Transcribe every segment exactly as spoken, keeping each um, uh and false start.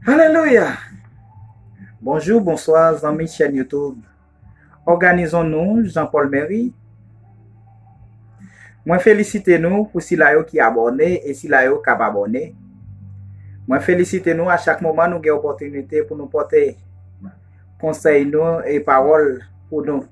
Alelouya! Bonjou, bonswa, zanmi chèn YouTube Òganizon Nou, Jean Paul Mary. Mwen felisite nou pou sila yo ki abòne e sila yo k ap abòne. Mwen felisite nou a chak moman nou gen opòtinite pou nou pote konsèy nou e pawòl pou nou.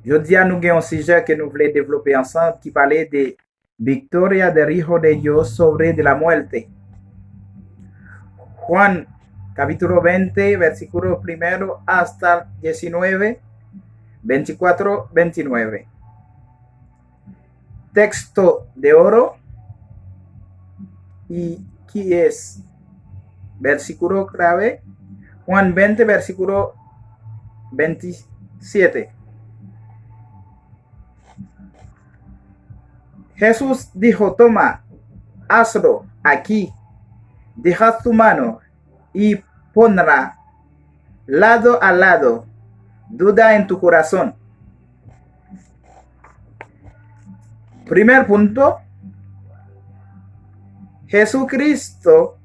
Jodi a nou gen yon sijè ke nou vle devlope ansanm ki pale de Victoria del Hijo de Dios sobre de la muerte. Juan capítulo veinte, versículo primero hasta diecinueve, veinticuatro, veintinueve. Texto de oro, y que es versículo clave, Juan veinte, versículo veintisiete. Jesús dijo: Toma, hazlo aquí, deja tu mano y ponla lado a lado, duda en tu corazón. Primer punto, Jesucristo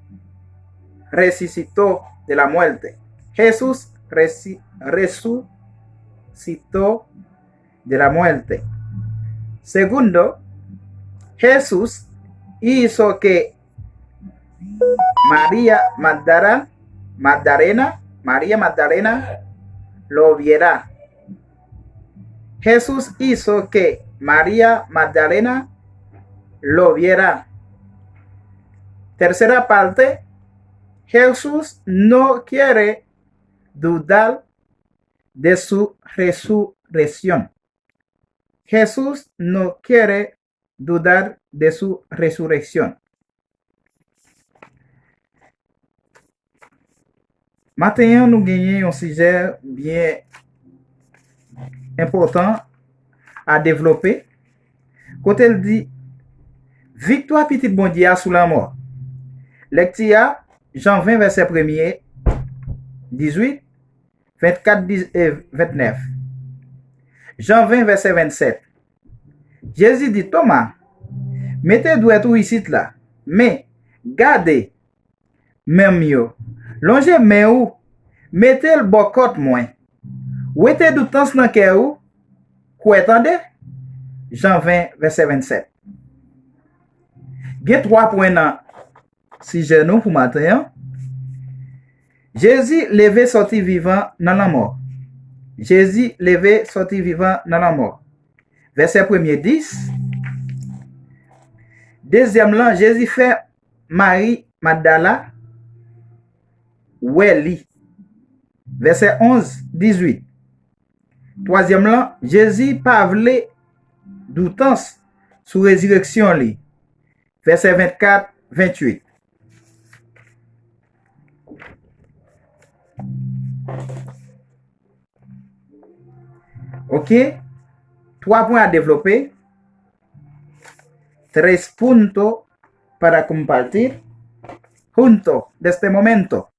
resucitó de la muerte. Jesús resi- resucitó de la muerte. Segundo, Jesús hizo que María Magdala, Magdalena, María Magdalena lo viera. Jesús hizo que María Magdalena lo viera. Tercera parte, Jesús no quiere dudar de su resurrección. Jesús no quiere dudar de su resurrección. Maten an, nou genyen yon sijè byen enpòtan a devlope, kote l di, viktwa Pitit Bondye a sou lanmò. Lekti a, Jan ven, vèsè premye, dizuit, vennkat, diz, e vennèf. Jan ven, vèsè vennsèt. Jezi di Toma, mete dwèt ou isit la, men gade men m yo. Lonje men ou, mete l bò kòt mwen. Wete doutans nan kè ou, kwè tande. Jan ven, vèsè vennsèt. Gen twa pwen nan sijè nou pou maten an. Jezi leve sòti vivan nan lanmò. Jezi leve sòti vivan nan lanmò. Vèsè premye dis. Dezyèm lan, Jezi fè Mari Magdala wè li. Vèsè onz, dizuit. Twazyèm lan, Jezi pa vle doutans sou rezireksyon li. Vèsè vennkat, vennuit. Ok? Twa pwen a devlope. Tres punto para compartir junto desde momento.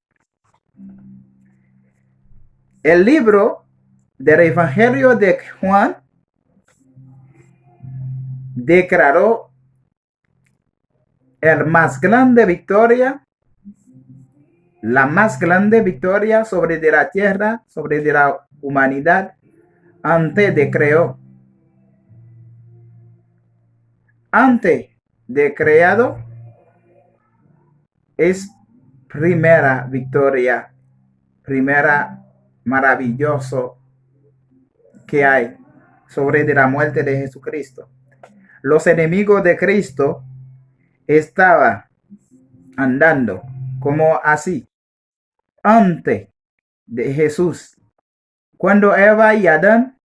El libro del Evangelio de Juan declaró el más grande victoria, la más grande victoria sobre de la tierra, sobre de la humanidad, antes de creo. Antes de creado es primera victoria, primera maravilloso que hay sobre de la muerte de Jesucristo. Los enemigos de Cristo estaban andando como así antes de Jesús. Cuando Eva y Adán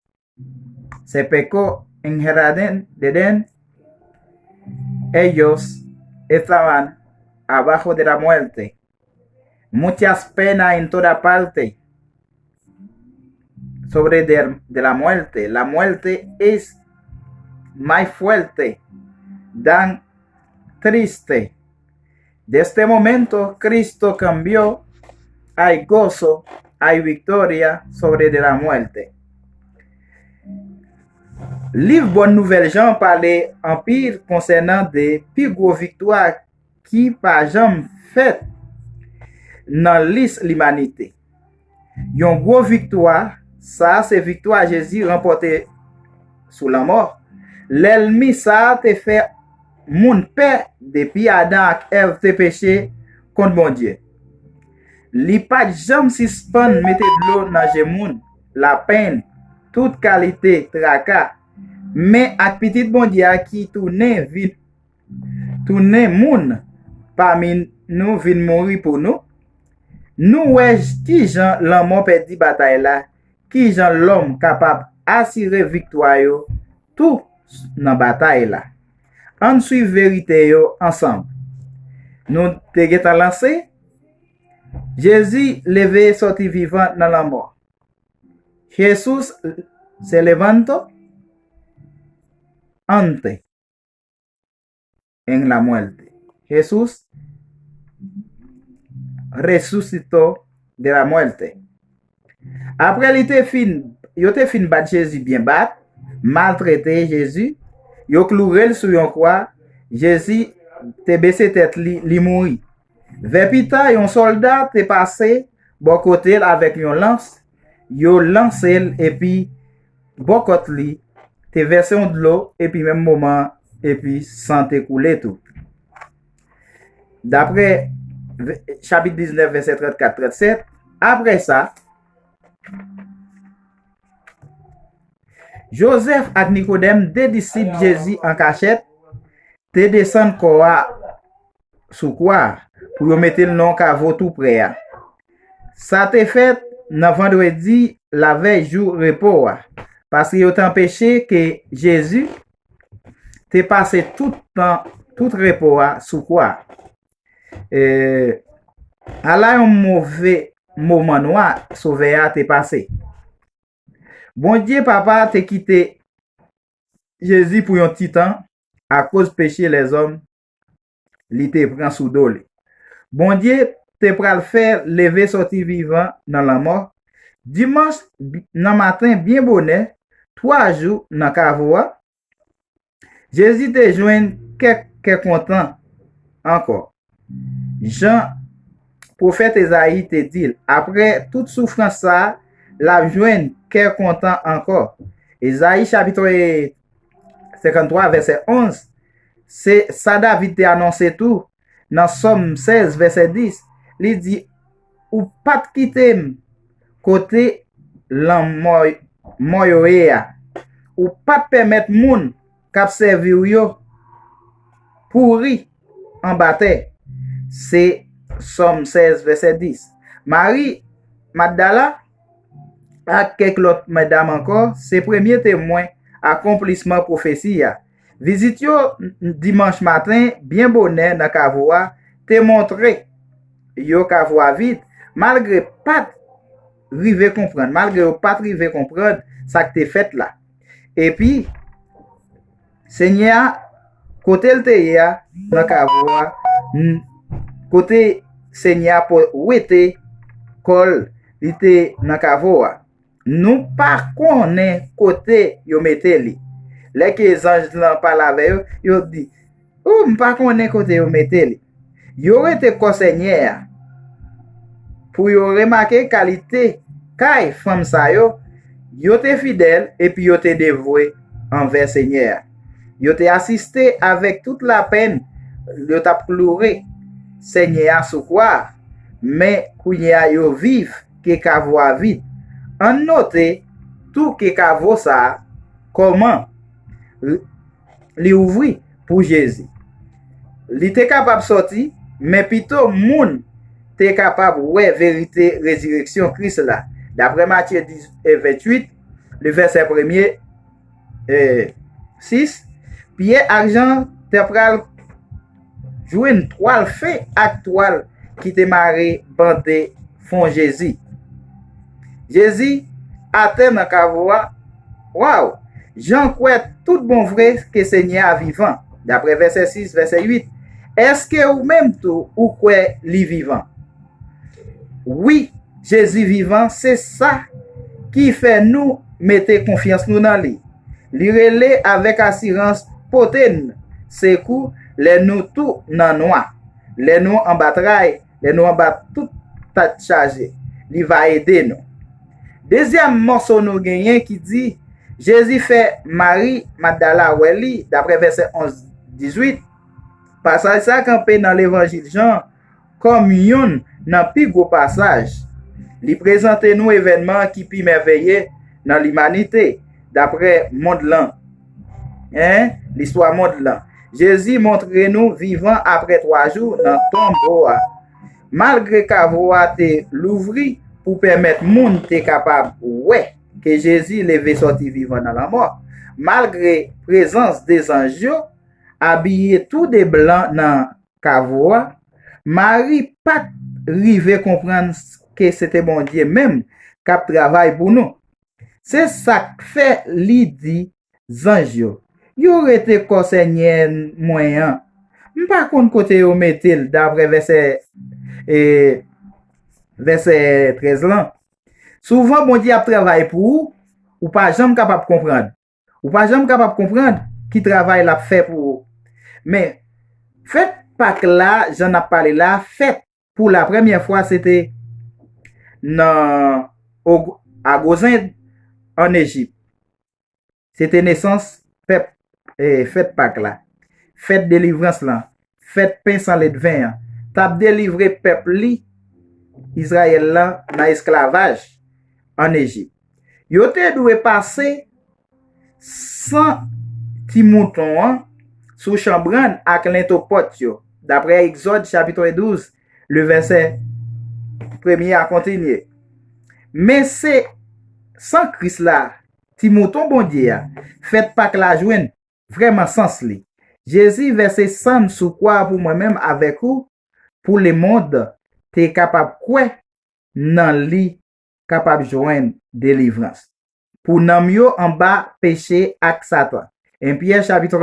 se pecó en jardín de Edén, ellos estaban abajo de la muerte. Muchas penas en toda parte sobre de, de la muerte. La muerte es más fuerte, tan triste. Desde este momento, Cristo cambió. Hay gozo, hay victoria sobre de la muerte. Liv Bòn Nouvèl Jan pale anpil konsènan de pi gwo viktwa ki pa janm fèt. nan lis limanite. Yon gwo viktwa, sa a se viktwa Jezi ranpòte sou lanmò. Lènmi sa a te fè moun pè depi Adan ak Èv te peche kont Bondye. Li pa t janm sispann mete dlo nan je moun, lapenn, tout kalite traka. Men ak Pitit Bondye a ki tounen vin tounen moun pami nou vin mouri pou nou, nou wè kijan lanmò pèdi batay la, kijan lòm kapab asire viktwa yo tou nan batay la. Ann swiv verite yo ansanm. Nou te gentan lanse, Jezi leve sòti vivan nan lanmò. Jesús se levantó ante en la muerte. Jesús resucitó de la muerte. Apre li te fin, yo te fin bat Jezi byen bat, maltrete Jezi, yo kloure l sou yon kwa, Jezi te bese tèt li, li mouri. Vè pita, yon sòlda te pase bò kote l avèk yon lans, yo lanse l epi bò kòt li, te vèse yon dlo, epi menm moman, epi san te koule tou. Daprè chapit diznèf, vèsè trannkat, trannsèt, apre sa, Jozèf ak Nikodèm, de disip Jezi an kachèt, te desann kò a sou kwa a pou yo mete l nan yon kavo tou prè a. Sa te fèt nan vandredi lavèy jou repo a, paske yo te anpeche ke Jezi te pase tout tan, tout repo a sou kwa. E, ala yon move moman nwa Sovè a te pase. Bondye Papa te kite Jezi pou yon ti tan akoz peche lèzòm li te pran sou do li. Bondye te pral fè leve sòti vivan nan lanmò. Dimanch nan maten byen bonè, twa jou nan kavo a, Jezi te jwenn kèk kè kontan ankò. Jan pwofèt Ezayi te di l, apre tout soufrans sa a, l ap jwenn kè kontan ankò. Ezayi chapit senkanntwa, vèsè onz, se sa David te anonse tou nan Sòm sèz, vèsè dis. Li di, ou pa t kite m kote lanmò mò yo ye a. Ou pa t pèmèt moun k ap sèvi w yo pouri anba tè. Se Sòm sèz, vèsè dis. Mari Magdala ak kèk lòt medam ankò se premye temwen akonplisman pwofesi a. Vizit yo dimanch maten byen bonè nan kavo a te montre yo kavo a vid, malgre pa t rive konprann, malgre yo pa t rive konprann sa k te fèt la. Epi, Senyè a, kote l te ye a, nan kavo a, n-, kote Senyè a po-, wete kò l, li te nan kavo a. Nou pa konnen kote yo mete li. Lè ke zanj lan pale avè yo, yo di, ou, m pa konnen kote yo mete li. Yo rete kò Senyè a pou yo remake kalite kay fanm sa yo. Yo te fidèl epi yo te devwe anvè Senyè a. Yo te asiste avèk tout lapenn, yo t ap kloure Senyè a sou kwa a, men kounye a yo viv ke kavo a vid. Ann note tou ke kavo sa a, kòman li ouvri pou Jezi. Li te kapab sòti, men pito moun te kapab wè verite rezireksyon Kris la. Daprè Matye dis, e, venntuit, le vèsè premye, e, sis, Pyè ak Jan te pral jwenn twal fen ak twal ki te mare bande fon Jezi. Jezi atè nan kavo a. Waw! Jan kwè tout bon vre ke Senyè a vivan. Daprè vèsè sis, vèsè uit, èske ou menm tou ou kwè li vivan? Wi, Jezi vivan, se sa ki fè nou mete konfyans nou nan li. Li rele avèk asirans pote n sekou lè nou tou nan nwa, lè nou anba tray, lè nou anba tout tèt chaje. Li va ede nou. Dezyèm mòso nou genyen ki di, Jezi fè Mari Magdala wè li, daprè vèsè onz, dizuit. Pasaj sa kanpe nan Levanjil Jan kòm yonn nan pi gwo pasaj. Li prezante nou evènman ki pi mèveye nan limanite, daprè mond lan. En, listwa mond lan. Jezi montre nou vivan apre twa jou nan tonbo a. Malgre kavo a te louvri pou pèmèt moun te kapab wè ke Jezi leve sòti vivan nan lanmò, malgre prezans de zanj yo abiye tou de blan nan kavo a, Mari pa t rive konprann ke se te Bondye menm k ap travay pou nou. Se sa k fè li di zanj yo, "Yo rete kò Senyè mwen an. M pa konn kote yo mete l," daprè vèsè, e, vèsè trèz lan. Souvan, Bondye ap travay pou ou, ou pa janm kapab konprann. Ou pa janm kapab konprann ki travay l ap fè pou ou. Men, fèt Pak la, jan n ap pale la, fèt pou la premyè fwa, se te nan Og-, a Gozend, ann Ejip. Se te nesans pèp, e, fèt Pak la, fèt delivrans lan, fèt pen san ledven an, t ap delivre pèp li, Izrayèl lan, nan esklavaj ann Ejip. Yo te dwe pase san ti mouton an sou chanbrann ak lento pòt yo, daprè Egzòd chapit douz, le vèsè premye a kontinye. Men se san Kris la, ti mouton Bondye a, fèt Pak la jwenn vrèman sans li. Jezi vèse san l sou kwa pou mwen menm avèk ou, pou lemonn te kapab kwè nan li, kapab jwenn delivrans pou nanm yo anba peche ak Satan. En Pyè chapit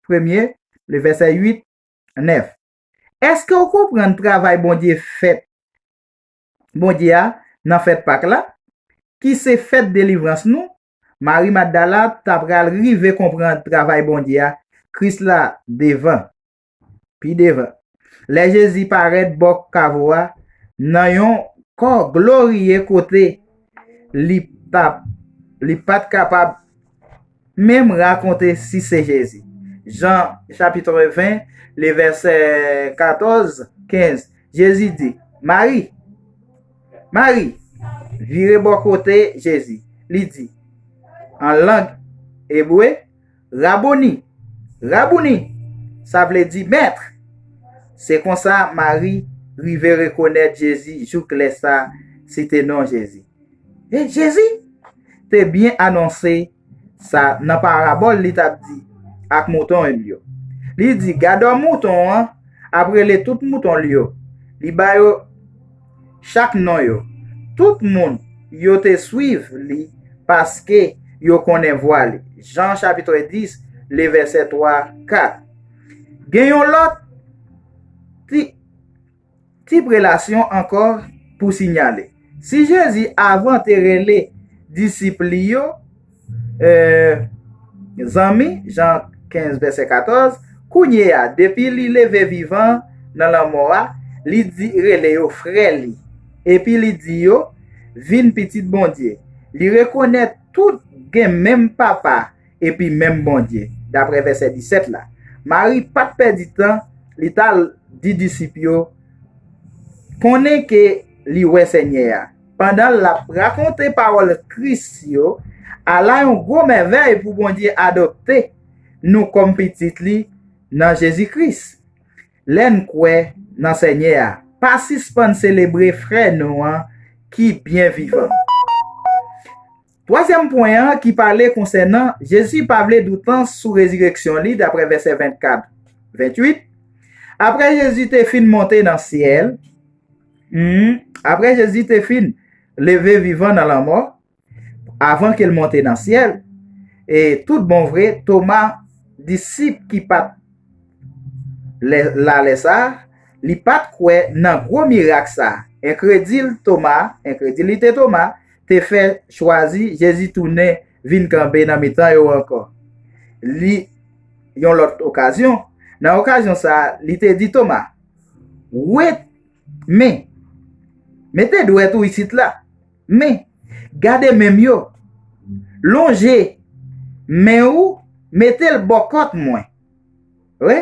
premye, le vèsè uit, nèf. Èske w konprann travay Bondye fèt, Bondye a nan fèt Pak la, ki se fèt delivrans nou? Mari Magdala ta pral rive konprann travay Bondye a, Kris la devan, pi devan. Lè Jezi parèt bò kavo a, nan yon kò gloriye kote li t ap, li pa t kapab menm rakonte si se Jezi. Jan chapit ven, le vèsè katòz, kenz, Jezi di, "Mari, Mari!" Vire bò kote Jezi. Li di, an lang ebre, "Raboni! Rabouni!" Sa vle di, "Mèt!" Se konsa Mari rive rekonèt Jezi, jouk lè sa site non Jezi. E Jezi te byen anonse sa nan parabòl li t ap di ak mouton l yo. Li di, "Gadò mouton an ap rele tout mouton l yo." Li ba yo chak non yo. Tout moun yo te swiv li paske yo konnen vwa li. Jan chapit dis, le vèsè twa, kat. Gen yon lòt ti, ti relasyon ankò pou sinyale. Si Jezi avan te rele disip li yo, e, zanmi, Jan kenz, vèsè katòz, kounye a, depi li leve vivan nan lanmò a, li di, rele yo frè li. Epi li di yo, "Vin pitit Bondye." Li rekonèt tout gen menm papa epi menm Bondye, daprè vèsè disèt la. Mari pa t pèdi tan, li t al di disip yo, konnen ke li wè Senyè a. Pandan l ap rakonte pawòl Kris yo, ala yon gwo mèvèy pou Bondye adopte nou kòm pitit li nan Jezi Kris. Lè n kwè nan Senyè a, pa sispann selebre frè nou an ki byen vivan. Twazyèm pwen an ki pale konsènan Jezi pa vle doutans sou rezireksyon li, daprè vèsè vennkat, venntuit. Apre Jezi te fin monte nan syèl, hmm, apre Jezi te fin leve vivan nan lanmò, avan ke l monte nan syèl, e tout bon vre, Toma, disip ki pa t lè, la lè sa a, li pa t kwè nan gwo mirak sa a. Enkredil Toma, enkredilite Toma, te fè chwazi Jezi tounen vin kanpe nan mitan yo ankò. Li, yon lòt okazyon, nan okazyon sa a, li te di Toma, "Wè men, Mete dwèt ou isit la. Men, gade men m yo. Lonje men ou, mete l bò kòt mwen. Wi.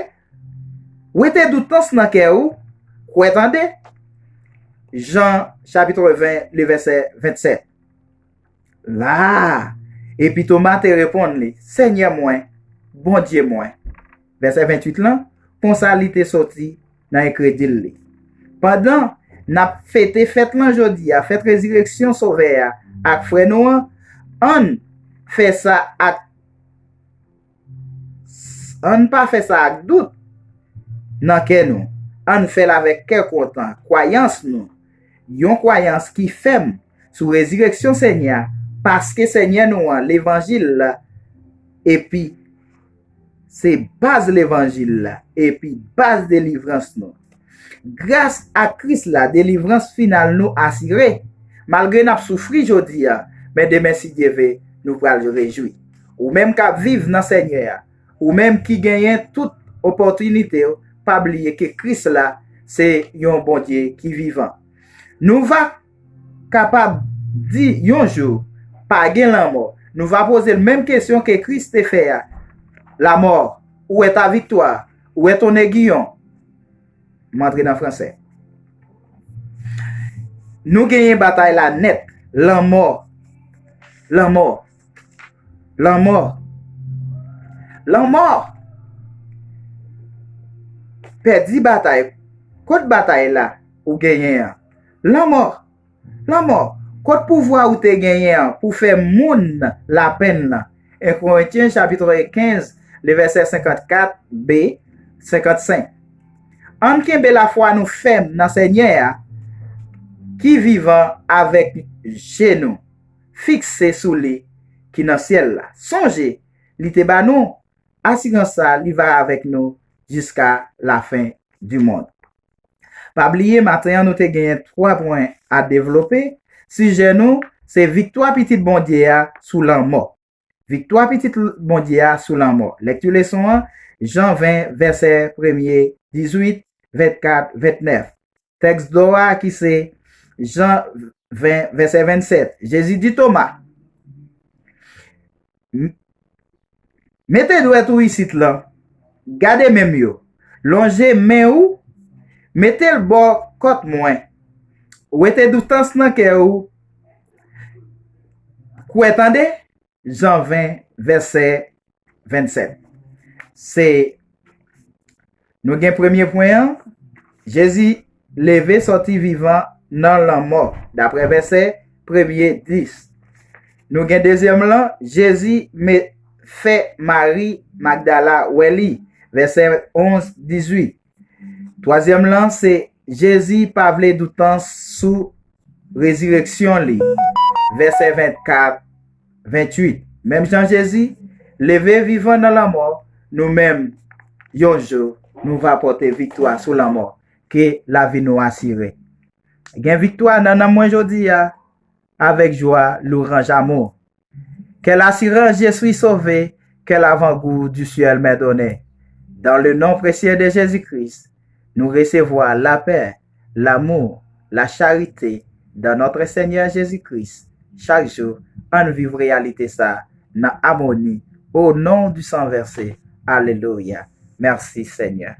Wete doutans nan kè ou, kwè tande. Jan chapit ven, le vèsè vennsèt. La, epi Toma te reponn li, Senyè mwen, Bondye mwen. Vèsè venntuit lan, konsa li te soti nan enkredil li. Pandan n ap fete fèt lan jodi a, fèt rezireksyon Sovè a ak frè nou an, ann fè sa ak, ann pa fè sa ak dout nan kè nou. Ann fè l avèk kè kontan, kwayans nou, yon kwayans ki fèm sou rezireksyon Senyè a, paske Senyè nou an, levanjil la, epi se baz levanjil la, epi baz delivrans nou. Gras a Kris la, delivrans final nou asire. Malgre n ap soufri jodi a, men demen, si Dye ve, nou pral rejwi. Ou menm k ap viv nan Senyè a, ou menm ki genyen tout opòtinite w, pa bliye ke Kris la se yon Bondye ki vivan. Nou va kapab di yon jou, pa gen lanmò. Nou va poze l menm kesyon ke Kris te fè a. Lanmò, où est ta victoire? Où est ton aiguillon? M antre nan fransè. Nou genyen batay la nèt. Lanmò. Lanmò. Lanmò. Lanmò. Pèdi batay. Kot batay la ou genyen an? Lanmò. Lanmò. Kot pouvwa ou te genyen an pou fè moun lapenn lan? En Korentyen chapit kenz, le vèsè senkannkat b, senkannsenk. Ann kenbe lafwa nou fèm nan Senyè a, ki vivan, avèk je nou fikse sou li ki nan syèl la. Sonje, li te ba nou asirans sa, li va avèk nou jiska lafen di mond. Pa bliye, maten an, nou te genyen twa pwen a devlope. Sijè nou, se viktwa Pitit Bondye a sou lanmò. Viktwa Pitit Bondye a sou lanmò. Lekti leson an, Jan ven, vèsè premye, dizuit, vennkat, vennèf. Tèks dò a ki se Jan ven, vèsè vennsèt. Jezi di Toma, "M-, mete dwèt ou isit lan, gade men m yo. Lonje men ou, mete l bò kòt mwen. Wete doutans nan kè ou. Kwè tande." Jan ven, vèsè vennsèt. Se, nou gen premye pwen an, Jezi leve sòti vivan nan lanmò, daprè vèsè premye dis. Nou gen dezyèm lan, Jezi me-, fè Mari Magdala wè li, vèsè onz, dizuit. Twazyèm lan, se Jezi pa vle doutans sou rezireksyon li, vèsè vennkat, ventuit. Menm jan Jezi leve vivan nan lanmò, nou menm, yon jou, nou va pote viktwa sou lanmò, ke lavi nou asire. Gen viktwa nan nanm mwen jodi a, avec joie, louange, amour. Quelle assurance, je suis sauvé, quel avant-goût du ciel m'est donné. Dans le nom précieux de Jésus-Christ, nou resevwa lapè, lanmou, lacharite dans notre Seigneur Jésus-Christ. Chak jou, ann viv reyalite sa nan amoni, au nom du sang versé. Alelouya. Mèsi, Senyè.